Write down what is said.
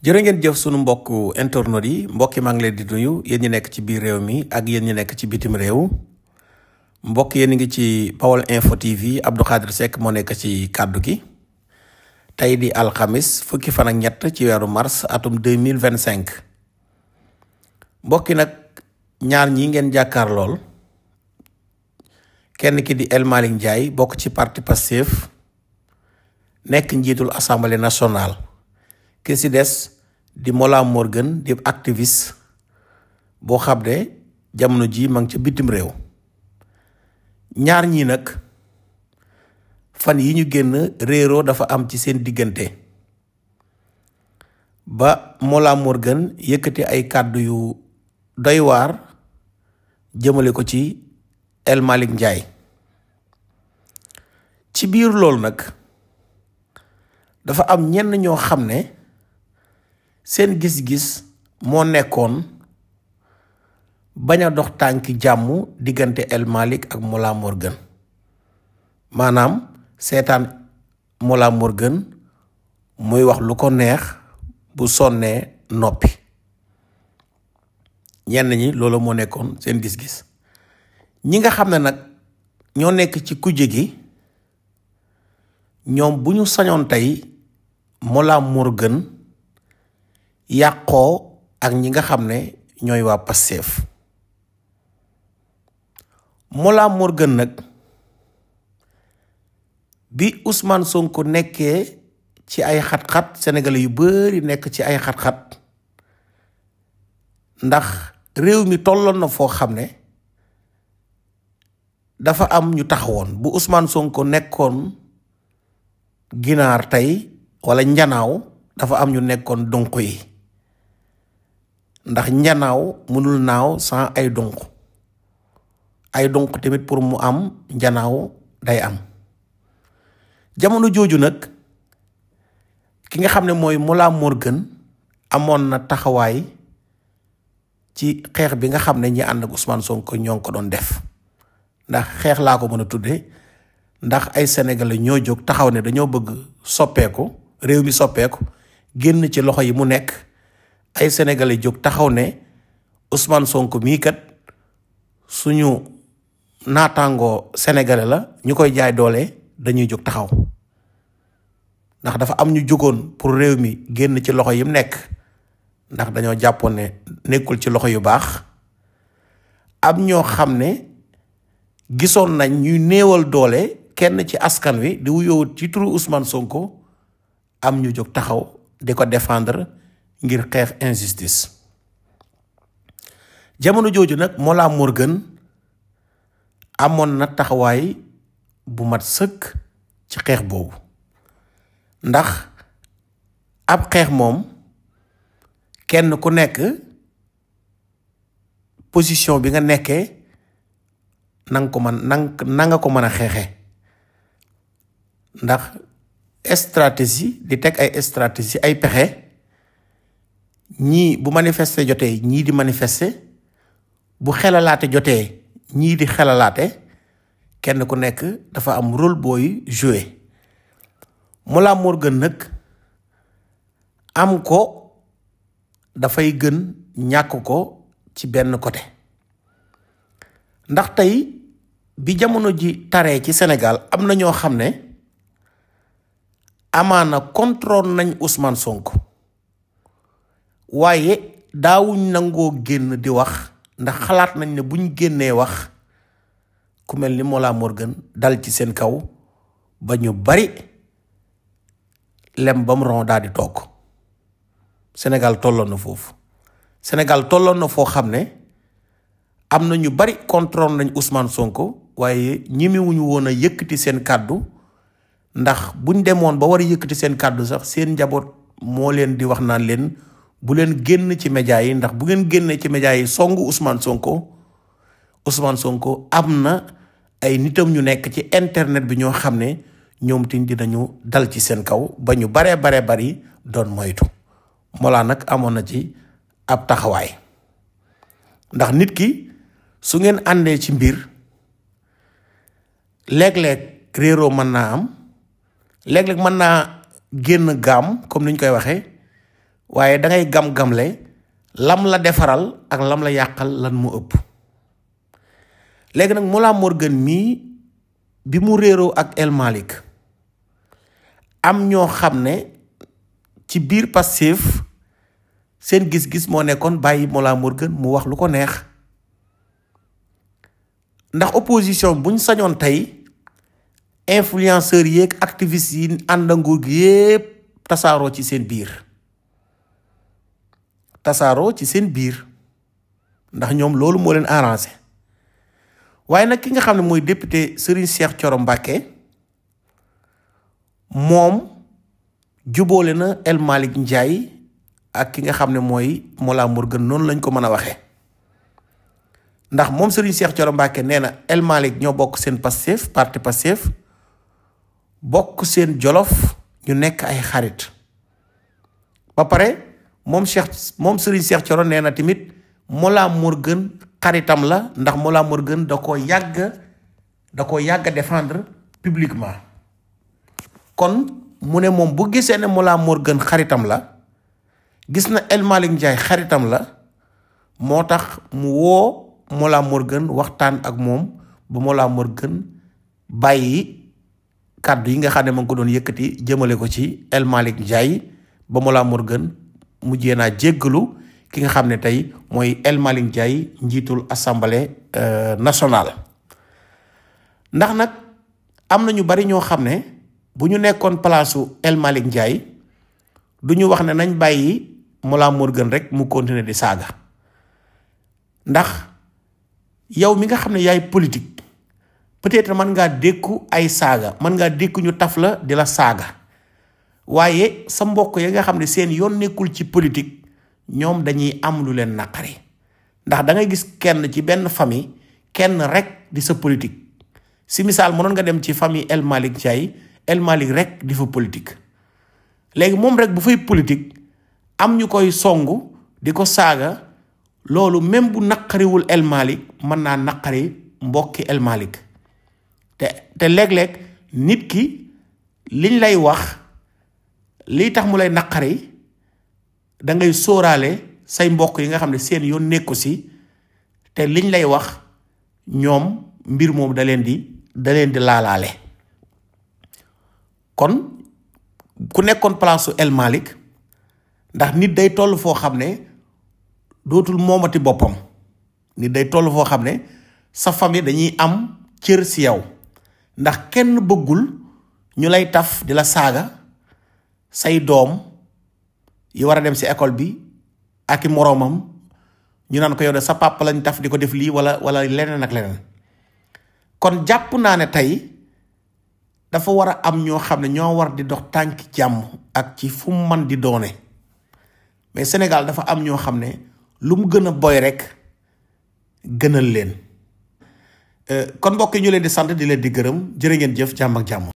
jërë ngeen jëf sunu mbokk internet yi mbokki maa ngi leen di nuyu yéen ñi nekk ci biir réew mi ak yéen ñi nekk ci bitim réew mbokk yéen ngi ci Baol Info TV Abdou Khadre Seck moo nekk ci kàddu gi tey di alxamis fukki fan ak ñett ci weeru mars atum 2025 mbokki nag ñaar ñi ngeen jàkkaar lool kenn ki di El Malick Ndiaye bokk ci parti Pastef nekk njiitul assemblée nationale ki si des di Mollah Morgun di activiste boo xam ne jamono ji ma ngi ca bitim réew ñaar ñi nag fan yi ñu génn réeroo dafa am ci seen diggante ba Mollah Morgun yëkkati ay kàddu yu doy waar jëmale ko ci El Malick Ndiaye ci biir loolu nag dafa am ñenn ñoo xam ne seen gis-gis moo nekkoon bañ a dox tànki jàmm diggante El Malick ak Mollah Morgun maanaam seetaan Mollah Morgun muy wax lu ko neex bu sonnee noppi ñenn ñi loolu moo nekkoon seen gis-gis ñi nga xam ne nag ñoo nekk ci kujje gi ñoom bu ñu sañoon tey Mollah Morgun yàqoo ak ñi nga xam ne ñooy waa Pastef Mollah Morgun nag bi Ousmane Sonko nekkee ci ay xat-xat sénégalais yu bari nekk ci ay xat-xat ndax réew mi tolloon na foo xam ne dafa am ñu taxawoon bu Ousmane Sonko nekkoon ginaar tey walla njanaaw dafa am ñu nekkoon dunq yi ndax njanaaw mënul naaw sans ay dunq tamit pour mu am njanaaw day am jamono jooju nag ki nga xam ne mooy Mollah Morgun amoon na taxawaay ci xeex bi nga xam ne ñi ànd ak Ousmane Sonko ñoo ngi ko doon def ndax xeex laa ko mën a tudde ndax ay sénégalais ñoo jóg taxaw ne dañoo bëgg soppeeku réew mi soppeeku génn ci loxo yi mu nekk ay sénégalais jóg taxaw ne Ousmane Sonko mii kat suñu naataangoo sénégalais la ñu koy jaay doole dañuy jóg taxaw ndax dafa am ñu jógoon pour réew mi génn ci loxo yi mu nekk ndax dañoo jàppoon ne nekkul ci loxo yu baax am ñoo xam ne gisoon nañ ñuy néewal doole kenn ci askan wi di wuyoo ci turu Ousmane Sonko am ñu jóg taxaw di ko défendre ngir xeex injustice jamono jooju nag Mollah Morgun amoon na taxawaay bu mat sëkk ci xeex boobu ndax ab xeex moom kenn ku nekk position bi nga nekkee nanga ko mën na nga ko mën a xeexee ndax stratégie di teg ay stratégie ay pexe ñii bu manifester jotee ñii di manifester bu xelalaate jotee ñii di xelalaate kenn ku nekk dafa am rôle booy jouer Mollah Morgun nag am ko dafay gën ñàkk ko ci benn côté ndax tey bi jamono ji taree ci Sénégal am na ñoo xam ne amaana contrôle nañ Ousmane Sonko waaye daawuñ nangoo génn di wax ndax xalaat nañ ne buñ génnee wax ku mel ni Mollah Morgun dal ci seen kaw ba ñu bari lem ba mu ron daal di toog Sénégal tolloon na foofu Sénégal tolloon na foo xam ne am na ñu bari contrôle nañ Ousmane Sonko waaye ñemewuñu woon a yëkkati seen kàddu ndax buñ demoon ba war a yëkkati seen kàddu sax seen njaboot moo leen di wax naan leen bu leen génn ci média yi ndax bu ngeen génnee ci média yi songu Ousmane Sonko am na ay nitam ñu nekk ci internet bi ñoo xam ne ñoom tamit dinañu dal ci seen kaw ba ñu baree bari doon moytu Mollah nag amoon na ci ab taxawaay ndax nit ki su ngeen àndee ci mbir léeg-léeg réeroo mën naa am léeg-léeg mën naa génn gaam comme ni ñu koy waxee waaye da ngay gam-gamle lam la defaral ak lam la yàqal lan mu ëpp. léegi nag Mollah Morgun mii bi mu réeroo ak El Malick am ñoo xam ne ci biir Pastef seen gis-gis moo nekkoon bàyyi Mollah Morgun mu wax lu ko neex, ndax opposition buñ sañoon tey influenceurs yeeg activistes yi ànd nguur gi yépp tasaaroo ci seen biir ndax ñoom loolu moo leen arrangé. waaye nag ki nga xam ne mooy député Serigne Cheikh Thioro Mbacké moom jubóole na El Malick Ndiaye ak ki nga xam ne mooy Mollah Morgun, noonu lañ ko mën a waxee. ndax moom Serigne Cheikh Thioro Mbacké nee na El Malick ñoo bokk seen Pastef, parti Pastef, bokk seen Jolof, ñu nekk ay xarit. ba pare moom Serigne Cheikh Thioro nee na tamit Mollah Morgun xaritam la, ndax Mollah Morgun da ko yàgg défendre publiquement. kon mu ne moom bu gisee ne Mollah Morgun xaritam la, gis na El Malick Ndiaye xaritam la, moo tax mu woo Mollah Morgun waxtaan ak moom ba Mollah Morgun bàyyi kàddu yi nga xam ne ma ngi ko doon yëkkati jëmale ko ci El Malick Ndiaye, ba Mollah Morgun mujjee naa jéggalu ki nga xam ne tey mooy El Malick Ndiaye, njiitul assemblée nationale. ndax nag am na ñu bari ñoo xam ne bu ñu nekkoon palaasu El Malick Ndiaye du ñu wax ne nañ bàyyi Mollah Morgun rek mu continuer di saaga. ndax yow mi nga xam ne yaay politique peut-être mën ngaa dékku ay saaga, mën ngaa dékku ñu taf la di la saaga, waaye sa mbokk ya nga xam ne seen yoon nekkul ci politique ñoom dañuy am lu leen naqari. ndax da ngay gis kenn ci benn famille kenn rek di sa politique. si misaal mënoon nga dem ci famille El Malick Ndiaye, El Malick rek di fa politique. léegi moom rek bu fay politique am ñu koy songu di ko saaga, loolu même bu naqariwul El Malick mën naa naqari mbokki El Malick. te léeg-léeg nit ki liñ lay wax lii tax mu lay naqari da ngay sóoraale say mbokk yi nga xam ne seen yoon nekku si, te liñ lay wax ñoom mbir moom da leen di laalaale. kon ku nekkoon palaasu El Malick, ndax nit day toll foo xam ne dootul moomati boppam, nit day toll foo xam ne sa famille dañuy am cër si yow, ndax kenn bëggul ñu lay taf di la saaga say doom yi war a dem si école bi ak i moroomam ñu naan ko yow de sa papa lañ taf di ko def lii wala leneen ak leneen. kon jàpp naa ne tey dafa war a am ñoo xam ne ñoo war di dox tànki jàmm ak ci fu mu man di doone, mais Sénégal dafa am ñoo xam ne lu mu gën a boy rek gënal leen. kon mbokk yi ñu leen di sant di leen di gërëm, jërë ngeen jëf, jàmm ak jàmm.